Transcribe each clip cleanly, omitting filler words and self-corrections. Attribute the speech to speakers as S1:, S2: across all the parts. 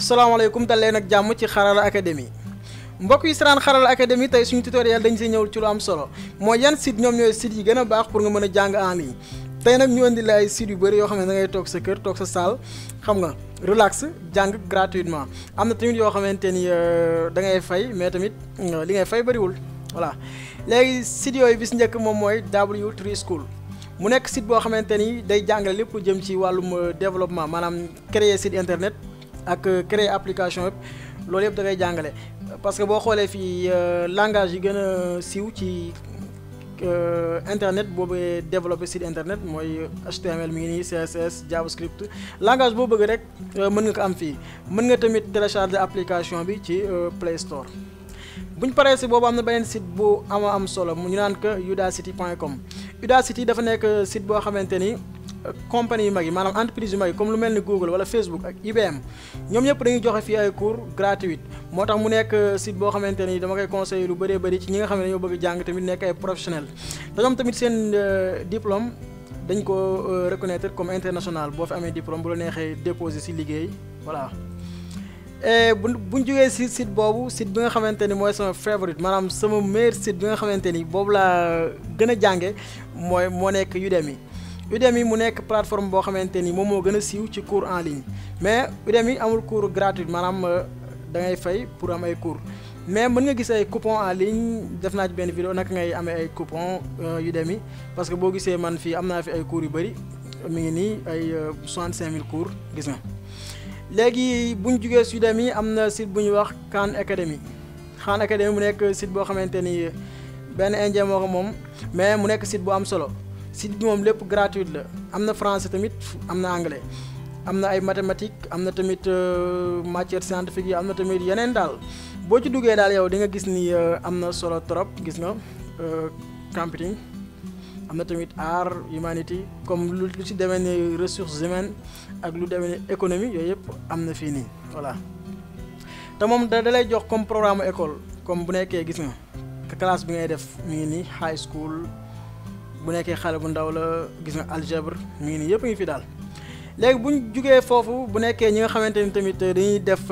S1: salaamaaleykum dal leen ak jàmm ci Xarala Academy mbokk yi saraan Xarala Academy tey suñu tutoriel dañ si ñëw ci lu am solo mooy yan site ñoom ñooy site yi gën a baax pour nga mën a jàng en ligne tey nag ñu indi la ay sites yu bëri yoo xam ne da ngay toog sa kër toog sa salle xam nga relax jàng gratuitement am na tamit yoo xamante ni da ngay fay mais tamit li ngay fay bëriwul voilà léegi sites yooyu bis njëkk moom mooy W3 School mu nekk site boo xamante ni day jàngale lépp lu jëm ci wàllum développement maanaam créer site internet ak créer application yëpp loolu yëpp da ngay jàngale parce que boo xoolee fii langage yi gën a siiw ci internet boobu développer site internet mooy HTML mi ngi nii CSS JavaScript langage boo bëgg rek mën nga ko am fii mën nga tamit télécharger application bi ci Play Store. buñ paree si boobu am na beneen site bu am solo ñu naan ko udacity.com Udacity dafa nekk site boo xamante ni compagnie yu mag yi maanaam entreprise yu mag yi comme lu mel ni Google wala Facebook ak IBM ñoom ñëpp dañuy joxe fii ay cours gratuit moo tax mu nekk site boo xamante ni dama koy conseiller lu bëree bëri ci ñi nga xam ne dañoo bëgg jàng tamit nekk ay professionnel dañoom tamit seen diplôme dañ ko reconnaître comme international boo fi amee diplôme bu la neexee déposer si liggéey voilà. buñ jógee si site boobu site bi nga xamante ni mooy sama favorite maanaam sama meilleur site bi nga xamante ni boobu laa gën a jànge moo nekk Udemy mu nekk plateforme boo xamante ni moom moo gën a siiw ci cours en ligne mais Udemy amul cours gratuit maanaam da ngay fay pour am ay cours mais mën nga gis ay coupon en ligne def naa ci benn vidéo naka ngay amee ay coupon Udemy parce que boo gisee man fii am naa fi ay cours yu bëri mi ngi nii ay 65000 cours gis nga. léegi bu ñu jugee si Udemy am na site bu ñuy wax Khan Academy mu nekk site boo xamante ni benn indien moo ko moom mais mu nekk site bu am solo site bi moom lépp gratuit la am na français tamit am na anglais am na ay mathématiques am na tamit matière scientifique yi am na tamit yeneen daal boo ci duggee daal yow di nga gis ni am na solo trop gis nga computing am na tamit art humanity comme lu ci demee ni ressources humaines ak lu demee ni économie yooyu yëpp am na fii nii voilà te moom da lay jox comme programme école comme bu nekkee gis nga classe bi ngay def mi ngi nii high school bu nekkee xale bu ndaw la gis nga algèbre mi ngi nii yëpp ngi fi daal. léegi bu ñu jugee foofu bu nekkee ñi nga xamante ni tamit dañuy def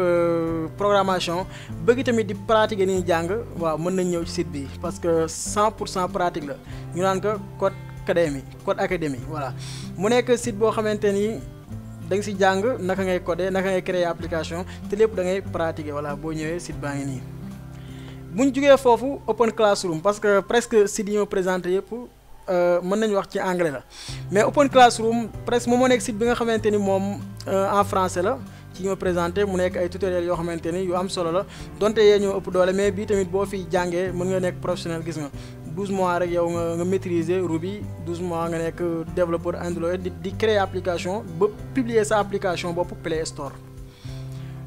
S1: programmation bëgg tamit di pratiquer ni jàng waaw mën nañ ñëw ci site bi parce que 100% pratique la ñu naan ko Code Academy voilà mu nekk site boo xamante ni da nga si jàng naka ngay coder naka ngay créer application te lépp da ngay pratiquer voilà boo ñëwee site baa ngi nii. bu ñu jugee foofu Open Classroom parce que presque site yi ma présenté yëpp. mën nañu wax ci anglais la mais Open Classroom presque moom moo nekk site bi nga xamante ni moom en français la ci ma présenté mu nekk ay tutoriels yoo xamante ni yu am solo la donte yee ñoo ëpp doole mais bii tamit boo fi jàngee mën nga nekk professionnel gis nga 12 mois rek yow nga maîtriser Ruby 12 mois nga nekk développeur Android di créer application ba publier sa application bopp Play Store.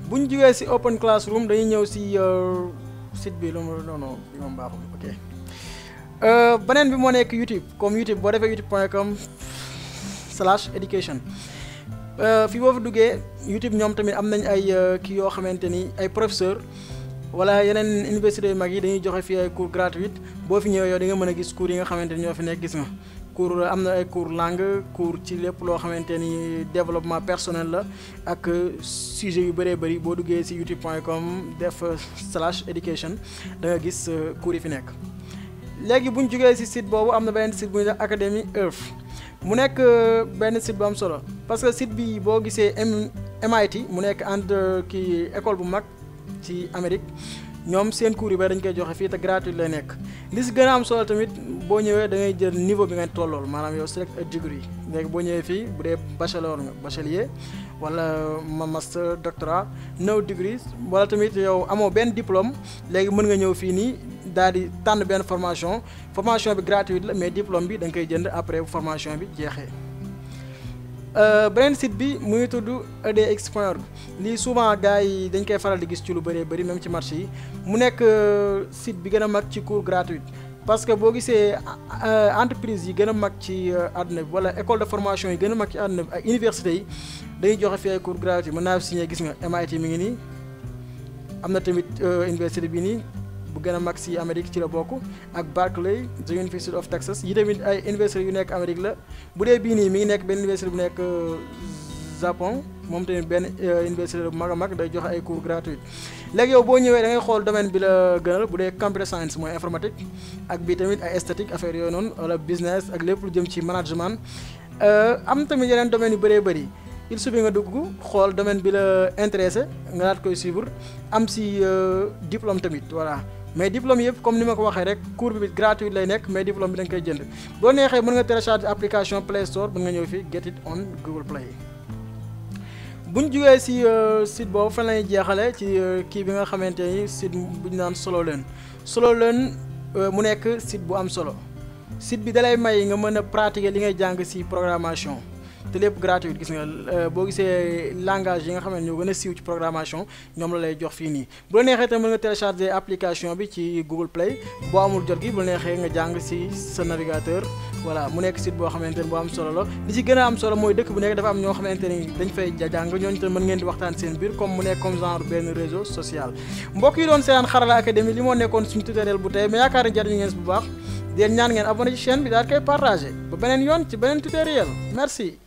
S1: bu ñu jugee ci Open Classroom dañuy ñëw ci site bi non moom baaxul ok. beneen bi moo nekk YouTube comme YouTube boo defee youtube.com/education fii boo fi duggee YouTube ñoom tamit am nañ ay kii yoo xamante ni ay professeur wala yeneen université yu mag yi dañuy joxe fii ay cours gratuit boo fi ñëwee yow di nga mën a gis cours yi nga xamante ni ñoo fi nekk gis nga cours am na ay cours langue cours ci lépp loo xamante ni développement personnel la ak sujet yu bëree bëri boo duggee ci youtube.com def/education da nga gis cours yi fi nekk. léegi bu ñu jógee ci site boobu am na benn site bu ñuy def Academy Earth mu nekk benn site bu am solo parce que site bi boo gisee MIT mu nekk entre kii école bu mag ci Amérique ñoom seen cours yi ba dañ koy joxe fii te gratuit lay nekk li ci gën a am solo tamit boo ñëwee da ngay jël niveau bi nga tollool maanaam yow select a degree léegi boo ñëwee fii bu dee bachelier wala master doctorat 9 degrees wala tamit yow amoo benn diplôme léegi mën nga ñëw fii nii daal di tànn benn formation bi gratuite la mais diplôme bi da nga koy jënd après bu formation bi jeexee. beneen site bi muy tudd edx.org lii souvent gars yi dañ koy faral di gis ci lu bëree bëri même ci marché yi mu nekk site bi gën a mag ci cours gratuit parce que boo gisee entreprise yi gën a mag ci àdduna bi wala école de formation yi gën a mag ci àdduna bi ak université yi dañuy joxe fi ay cours gratuit mën naa signé gis nga MIT mi ngi nii am na tamit université bi nii bu gën a mag ci Amérique ci la bokk ak Berkeley the University of Texas yi tamit ay université yu nekk Amérique la bu dee bii nii mi ngi nekk benn université bu nekk Japon moom tamit benn université bu mag a mag day joxe ay cours gratuits léegi yow boo ñëwee da ngay xool domaine bi la gënal bu dee computer science mooy informatique ak bii tamit ay esthétique affaire yooyu noonu wala business ak lépp lu jëm ci management am tamit yeneen domaines yu bëree bëri il suffit nga dugg xool domaine bi la intéressé nga daat koy suivre am si diplôme tamit voilà mais diplôme yëpp comme ni ma ko waxee rek cours bi gratuit lay nekk mais diplôme bi da nga koy jënd boo neexee mën nga télécharger application Play Store mën nga ñëw fii get it on Google Play. buñ jugee si site boobu fan lañuy jeexale ci kii bi nga xamante ni site bu ñu naan SoloLearn mu nekk site bu am solo site bi dalay may nga mën a pratiquer li ngay jàng si programmation te lépp gratuit gis nga boo gisee langage yi nga xam ne ñoo gën a siiw ci programmation ñoom la lay jox fii nii bu la neexee tamit mën nga télécharger application bi ci Google Play boo amul jot gi bu la neexee nga jàng si sa navigateur voilà mu nekk site boo xamante ni bu am solo la li ci gën a am solo mooy dëkk bu nekk dafa am ñoo xamante ni dañ fay jàng ñooñu tamit mën ngeen di waxtaan seen biir comme mu nekk comme genre benn réseau social mbokk yi doon seetaan Xarala Academy li moo nekkoon suñu tutoriel bu tey mais yaakaar ni jariñu ngeen si bu baax di leen ñaan ngeen abonné ci chaîne bi daal koy partagé ba beneen yoon ci beneen tutoriel merci